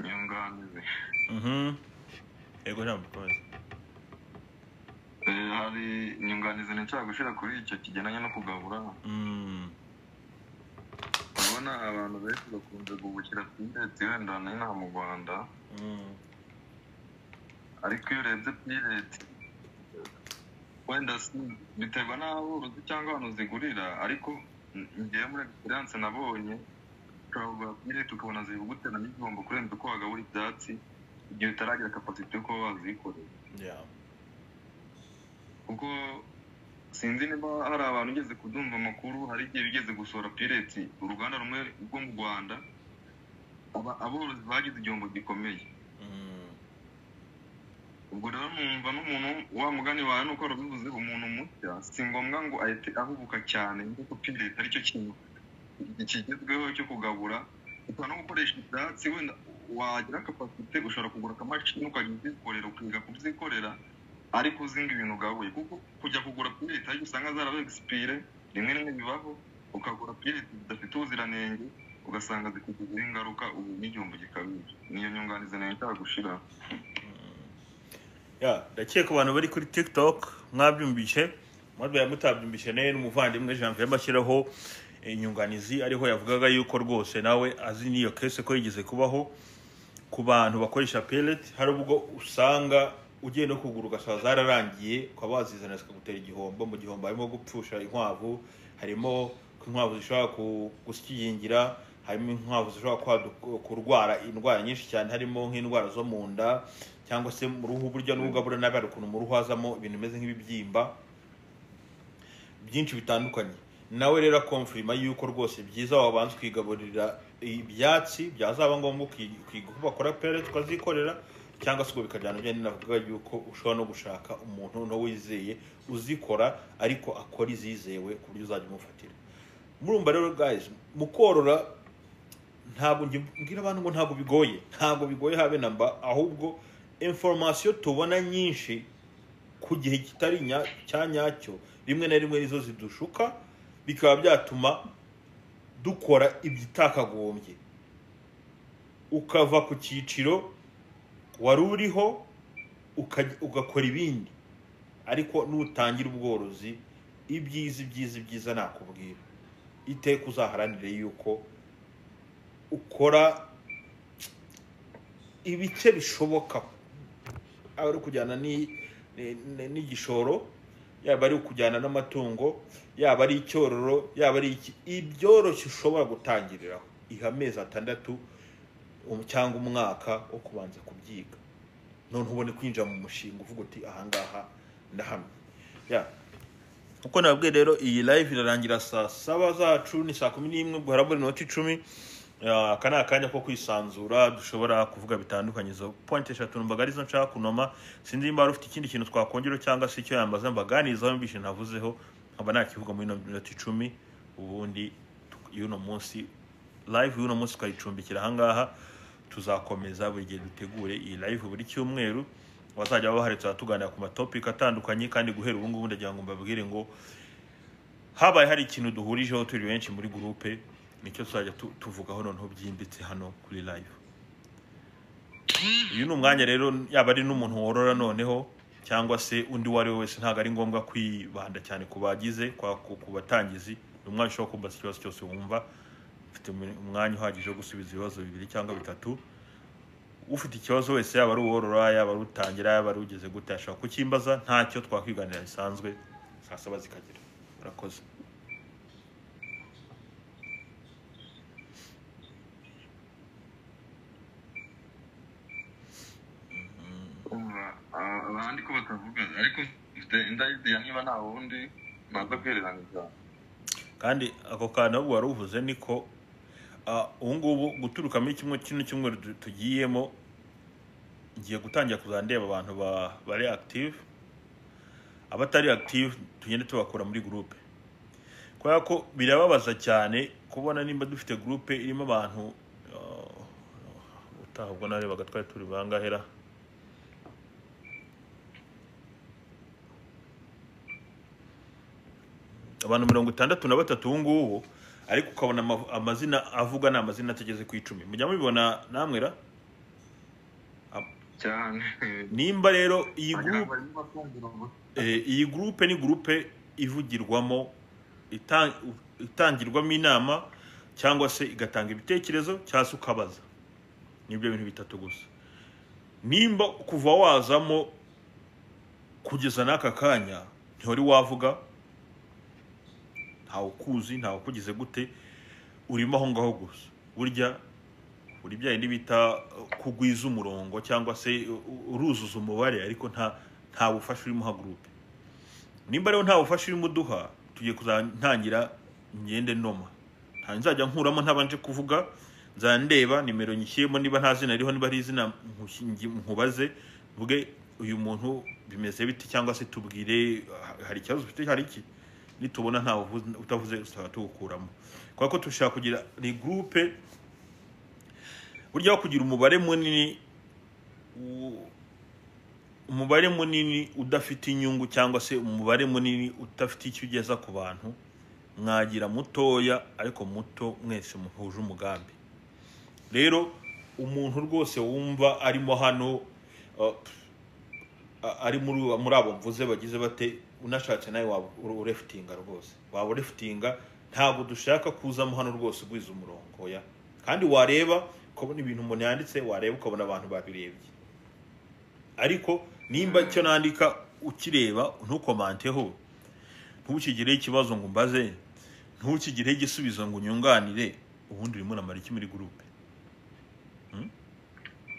Inyunganizi. Yego, ntabwo dukomeze. Hari inyunganizi nshaka gushyira kuri icyo kigendanye no kugabura. Urabona abantu benshi bakunze guhubukira pellets, wenda n'inaha mu Rwanda, ariko iyo urebye pellets, wenda biterwa n'aborozi cyangwa abantu zigurira, ariko ngewe muri experience nabonye, ushobora kugura pellets ukabona ziri kugutera n'igihombo kurenza uko wagabura ibyatsi, igihe utaragira capacité yo kuba wazikorera. Kuko sinzi niba hari abantu ugeze kudumva amakuru, hari igihe bigeze gusohora pellets, uruganda rumwe rwo mu Rwanda, aborozi bagize igihombo gikomeye. Ubwo rero numva n'umuntu wa mugani wawe nuko warabivuze, umuntu mushya si ngombwa ngo ahite ahubuka cyane, kuko pellets aricyo kintu kigezweho cyo kugabura. Ushobora no gukoresha ibyatsi, wenda wagira capacité ushobora kugura akamashini ukajya ubyikorera, ukiga kubyikorera, ariko uzi ngo ibintu ugabuye. Kuko kujya kugura pellets ariko usanga zarabaye expiré, rimwe rimwe bibaho, ukagura pellets zidafite ubuziranenge, ugasanga zikugizeho ingaruka, ubu n'igihombo gikabije. Niyo nyunganizi nayo nshaka gushira. Ya, ndakeka abantu bari kuri TikTok mwabyumvishe, mwabaye mutabyumvishe nawe n'umuvandimwe Janvier bashyiraho inyunganizi, ariho yavugaga yuko rwose nawe azi n'iyo case ko yigeze kubaho ku bantu bakoresha pellet. Hari ubwo usanga ugiye no kugura ugasanga zararangiye, ukaba wazizana zikagutera igihombo. Mu gihombo harimo gupfusha inkwavu, harimo ko inkwavu zishobora gusyigingira, harimo inkwavu zishobora kurwara indwara nyinshi cyane, harimo nk'indwara zo mu nda cyangwa se mu ruhu. Burya n'ubwo nabi hari ukuntu mu ruhu hazamo ibintu bimeze nk'ibibyimba byinshi bitandukanye. Nawe rero aconfirma yuko rwose byiza wabanza ukigaburira ibyatsi, byazaba ngombwa ukiga uko bakora pellet ukazikorera, cyangwa se ubwo bikajyana ibyo navuga yuko ushobora no gushaka umuntu no wizeye uzikora, ariko akora izizewe ku buryo uzajya umufatira. Murumva rero guys, mu korora ntabwo mbwira abantu ngo ntabwo bigoye, ntabwo bigoye habe na mba. Ahubwo information tubona nyinshi ku gihe kitari cya nyacyo, rimwe na rimwe nizo zidushuka, bikaba byatuma dukora ibitakagombye, ukava ku cyiciro wari uriho ugakora ibindi. Ariko nutangira ubworozi, ibyiza ibyiza ibyiza nakubwira, iteka uzaharanire yuko ukora ibice bishoboka, aba ari kujyana n'igishoro, yaba ari ukujyana n'amatungo, yaba ari icyororo, yaba ari iki, ibyoroshye ushobora gutangiriraho. Iha amezi 6 cyangwa umwaka wo kubanza kubyiga, none ubone kwinjira mu mushinga uvuga uti ahangaha ndahamye. Ya, uko nababwiye rero, iyi live irarangira saa 7 zacu, ni saa 11, ubwo harabura iminota 10. Aka ni akanya ko kwisanzura, dushobora kuvuga bitandukanye. Izo point eshatu numvaga arizo nshaka kunoma. Sinzi nimba wari ufite ikindi kintu twakongera cyangwa se icyo yambaza mbaganirizaho mbishe ntavuzeho, nkaba nakivuga muri ino minota 10, ubundi y'uno munsi live y'uno munsi tukayicumbikira ahangaha. Tuzakomeza buri gihe dutegure iyi live buri cyumweru, abazajya baba bahari tuganira ku matopic atandukanye. Kandi guhera ubu ngubu ndagira ngo mbabwire ngo habaye hari ikintu duhurijeho turi benshi muri groupe, nicyo tuzajya tuvugaho noneho byimbitse hano kuri live. Uyu ni umwanya rero, yaba ari n'umuntu worora noneho cyangwa se undi uwo ari we wese, ntabwo ari ngombwa kwibanda cyane ku bagize ku batangizi. Ni umwanya ushobora kumbaza ikibazo cyose wumva. Mfite umwanya uhagije wo gusubiza ibibazo 2 cyangwa 3. Ufite ikibazo wese, yaba ari uworora, yaba ari utangira, yaba ari ugeze gute, ashobora kukimbaza, ntacyo twakwiganira bisanzwe saa 7 zikagera. Murakoze. Abandi ko batavuga, ariko mfite inda niba nta wundi naza kwirengagiza. Kandi ako kantu ahubwo wari uvuze niko, ubu ngubu guturuka muri kimwe kino cyumweru tugiyemo, ngiye gutangira kuzandeba abantu bari active, abatari active tugende tubakura muri groupe, kubera ko birababaza cyane kubona nimba dufite groupe irimo abantu utaha ubwo narebaga twari turi bangahera. Abantu 63 ubu ngubu, ariko ukabona amazina avuga ni amazina atageze ku 10. Mujya mubibona namwe ra? Cyane. Nimba rero iyi Wagira group ngo barimo bakumvira ubusa. Iyi groupe ni groupe ivugirwamo, itangirwamo inama cyangwa se igatanga ibitekerezo cyangwa se ukabaza. Nibyo bintu bitatu gusa. Nimba kuva wazamo kugeza n'aka kanya ntiwari wavuga, ntawe ukuzi, ntawe ukugize gute, urimo aho ngaho gusa, burya uri bya bindi bita kugwiza umurongo cyangwa se uruzuza umubare, ariko nta bufasha urimo uha groupe. Nimba rero nta bufasha urimo uduha, tugiye kuzantangira ngende noma, nta nzajya nkuramo ntabanje kuvuga. Nzandeba nimero nyishyiremo, niba nta zina ririho, niba ari izina nkubaze, mvuge uyu muntu bimeze bite, cyangwa se tubwire hari ikibazo ufite, hari iki. Nitubona ntawe utavuze tuzaba tuwukuramo, kubera ko dushaka kugira ni groupe. Burya aho kugira umubare munini umubare munini udafite inyungu cyangwa se umubare munini udafite icyo ugeza ku bantu, mwagira mutoya ariko muto mwese muhuje umugambi. Rero umuntu rwose wumva arimo hano, ari muri abo mvuze bagize bate, unashatse nawe waba urefutinga rwose, waba urefutinga. Ntabwo dushaka kuzamo hano rwose ugwiza umurongo, oya. Kandi wareba ukabona ibintu umuntu yanditse, wareba ukabona abantu babirebye, ariko nimba icyo nandika ukireba ntukomanteho, ntukigireho ikibazo ngo umbaze, ntukigireho igisubizo ngo unyunganire, ubundi urimo uramara iki muri groupe?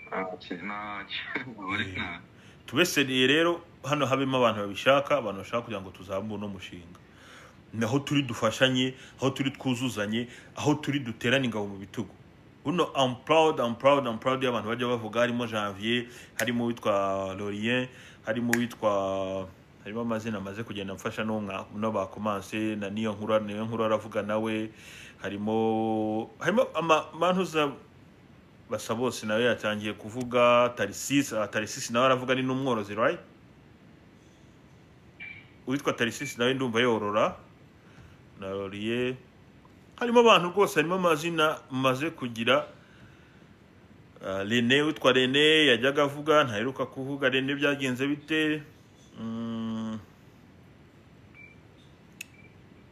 Ntacyo, ntacyo. Uri ntacyo. Tubeseriye rero hano habemo abantu babishaka, abantu bashaka kugira ngo tuzamure uno mushinga. Naho turi dufashanye, aho turi twuzuzanye, aho turi duterane ingabo mu bitugu. Buno I'm proud, I'm proud, I'm proud y'abantu bajya bavuga, harimo Janvier, harimo uwitwa Laurien, harimo uwitwa, harimo amazina amaze kugenda mfasha no bakomanse na niyo nkuru, niyo nkuru aravuga nawe, harimo amantuza basa bose nawe yatangiye kuvuga. Tarisisi, Tarisisi nawe aravuga, ni n'umworozi, right? Uwitwa Tarisisi nawe ndumva yorora na Laurier. Harimo abantu rwose, harimo amazina maze kugira. Rene, witwa Rene yajyaga avuga, ntaheruka kuvuga. Rene byagenze bite?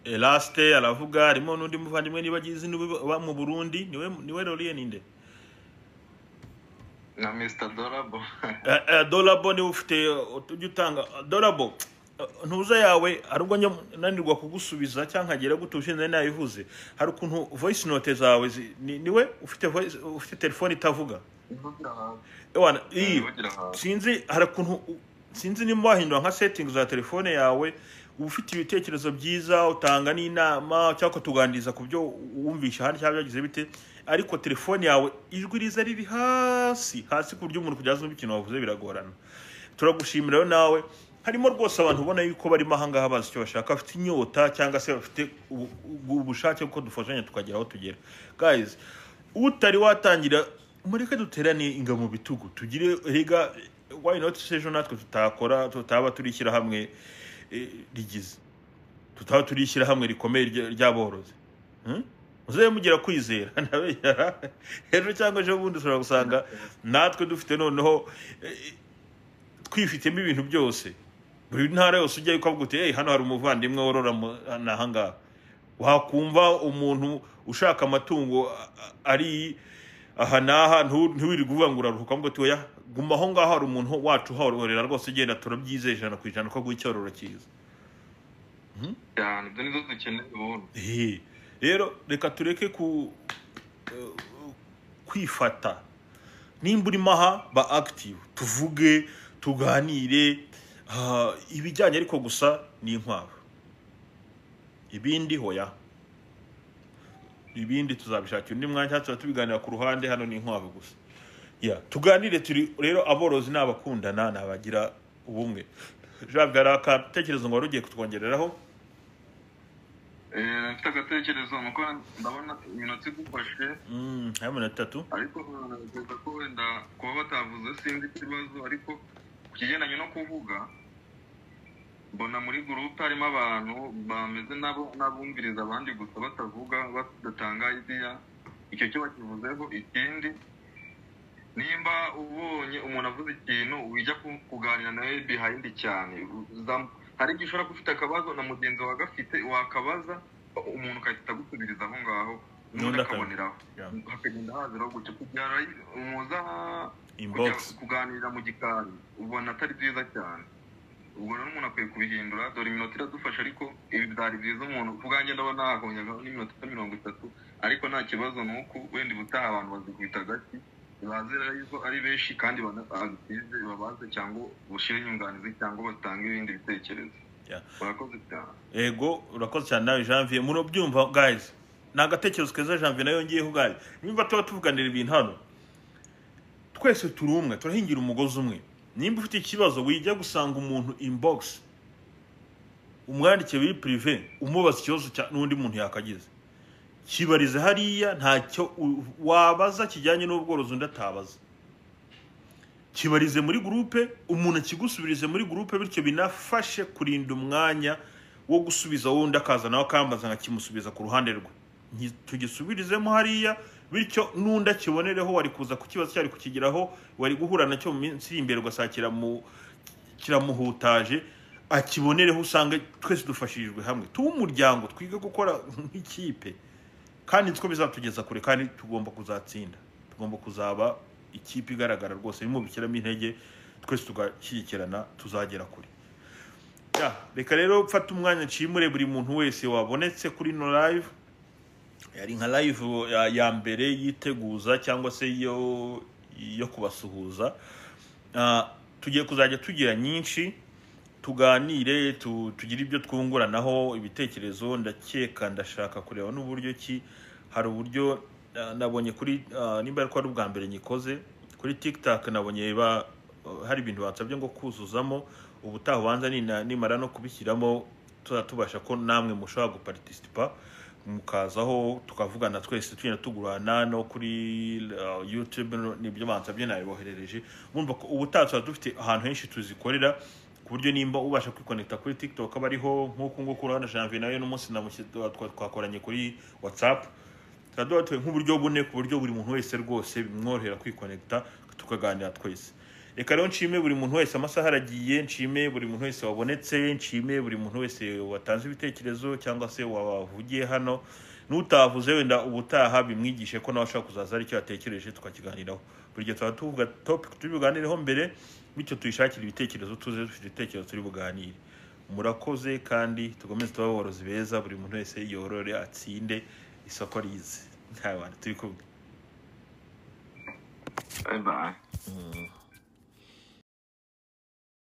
Elaste aravuga, harimo n'undi muvandimwe niba agize uba mu Burundi, niwe Laurier ninde? Na Mr Dorabo. Dolabo niba ufite ujya utanga Dolabo, ntuza yawe hari ubwo njya nanirwa kugusubiza cyangwa nkagera gute, ushinze nabivuze, hari ukuntu voice note zawe niwe ufite voice, ufite telefone itavuga. Ivugira hasi. Ewana, iyi Ivugira hasi. Sinzi, hari ukuntu sinzi nimba wahindura nka settings za telefone yawe. Uba ufite ibitekerezo byiza, utanga n'inama cyangwa ukatuganiriza ku byo wumvisha ahandi cyangwa byagize bite, ariko telefone yawe ijwi riza riri hasi hasi ku buryo umuntu kugeza ikintu wavuze biragorana. Turagushimira rero nawe. Harimo rwose abantu ubona yuko barimo ahangaha bazi icyo bashaka, bafite inyota cyangwa se bafite ubushake bwo dufashanya tukagera aho tugera. Guys, utari watangira, mureke duterane ingabo mu bitugu, tugire rega, why not se ejo natwe tutakora, tutaba turi ishyirahamwe rigize, tutaba turi ishyirahamwe rikomeye ry'aborozi. Muzabe mugira kwizera ndabera, ejo cyangwa ejo bundi ushobora gusanga natwe dufite noneho twifitemo ibintu byose. Buri ntara yose ujyayo ukavuga uti hey, hano hari umuvandimwe worora n'aha ngaha. Wakumva umuntu ushaka amatungo ari aha n'aha, ntiwirirwe uvuga ngo uraruhuka, ngo uti oya, guma aho ngaho hari umuntu wacu uhororera rwose, genda turabyizeye 100% ko aguha icyororo cyiza. Cyane, ibyo nizo dukeneye ubundi. Rero reka tureke ku kwifata. Nimba urimo aha, ba active, tuvuge, tuganire ibijyanye ariko gusa n'inkwavu. Ibindi hoya, ibindi tuzabishakira undi mwanya cyangwa tuba tubiganira ku ruhande. Hano ni inkwavu gusa ya tuganire. Turi rero aborozi ni abakundana, ni abagira ubumwe. Jean, hari akatekerezo ngo wari ugiye kutwongereraho? Mfite agatekerezo, nuko ndabona iminota igufashe. Harimo iminota 3. Ariko ntekereza ko wenda kuba batavuze sinzi ikibazo, ariko ku kigendanye no kuvuga Mbona muri groupe harimo abantu bameze nabo n'abumviriza abandi gusa, batavuga, badatanga idea. Icyo cyo bakivuzeho. Ikindi, nimba ubonye umuntu avuze ikintu, wijya kuganira nawe behind cyane. Hari igihe ushobora kuba ufite akabazo na mugenzi wawe agafite, wakabaza umuntu ugahita agusubiriza aho ngaho, n'undi N'undi akaboneraho, hakagenda haziraho gutyo kugira muza kujya inbox kuganirira mu gikari, ubona atari byiza cyane. Ubwo rero umuntu akwiye kubihindura. Dore iminota iradufasha, ariko ibi byari byiza. Umuntu ku bwanjye ndabona hakongeraho n'iminota 30, ariko nta kibazo, ni uko wenda ubutaha abantu bazikubita agati, baze yuko ari benshi kandi banagize babaze cyangwa bushyire inyunganizi cyangwa batange ibindi bitekerezo. Urakoze cyane. Ego, urakoze cyane nawe Janvier. Murabyumva guys, ni agatekerezo keza Janvier nayo yongeyeho. Guys, nimba tuba tuvuganira ibintu hano, twese turi umwe, turahingira umugozi umwe. Nimba ufite ikibazo, wijya gusanga umuntu inbox, umwandikiye biri privé, umubaza ikibazo cya n'undi muntu yakagize, kibarize hariya. Ntacyo wabaza kijyanye n'ubworozi undi atabaza. Kibarize muri groupe, umuntu akigusubirize muri groupe. Bityo binafashe kurinda umwanya wo gusubiza wundi akaza nawe akambaza nkakimusubiza ku ruhande rwe. Tugisubirizemo hariya, bityo n'undi akibonereho. Wari kuza kukibazo cyari kukigeraho, wari guhura nacyo mu minsi iri imbere, ugasanga kiramuhutaje, akibonereho. Usange twese dufashirijwe hamwe, tube umuryango, twige gukora nk'ikipe, kandi nzi ko bizatugeza kure, kandi tugomba kuzatsinda, tugomba kuzaba ikipe igaragara rwose. Nimubishyiramo intege twese tugashyigikirana, tuzagera kure. Ya, reka rero mfate umwanya nshimure buri muntu wese wabonetse kuri ino live. Yari nka live ya mbere yiteguza cyangwa se yo kubasuhuza. Tugiye kuzajya tugira nyinshi, tuganire, tugire ibyo twunguranaho ibitekerezo. Ndakeka ndashaka kureba n'uburyo ki hari uburyo nabonye kuri nimba ariko ari ubwa mbere nyikoze kuri TikTok, nabonye hari ibintu bansabye ngo kuzuzamo. Ubutaha ubanza nimara no kubishyiramo, tuzaba tubasha ko namwe mushobora guparticipa, mukazaho tukavugana twese, tugenda tugurana no kuri YouTube. Nibyo bansabye, nabiboherereje. Murumva ko ubutaha tuzaba dufite ahantu henshi tuzikorera, ku buryo nimba ubasha kwikonekita kuri TikTok aba ariho nk'uku nguku. Urabona Janvier nawe n'umunsi twakoranye kuri WhatsApp. Tukaba duhatuye nk'uburyo bune, ku buryo buri muntu wese rwose bimworohera kwikonekita, tukaganira twese. Reka rero nshime buri muntu wese, amasaha aragiye. Nshime buri muntu wese wabonetse, nshime buri muntu wese watanze ibitekerezo cyangwa se wavugiye hano. N'utavuze wenda ubutaha bimwigishe ko nawe ashobora kuzaza hari icyo yatekereje tukakiganiraho. Buri gihe tuba tuvuga topic turi buganireho mbere, bityo tuyishakire ibitekerezo, tuze dufite ibitekerezo turi buganire. Murakoze, kandi tukomeze tube aborozi beza. Buri muntu wese yorore atsinde, isoko rize. Nta bantu turi kumwe. Bye bye.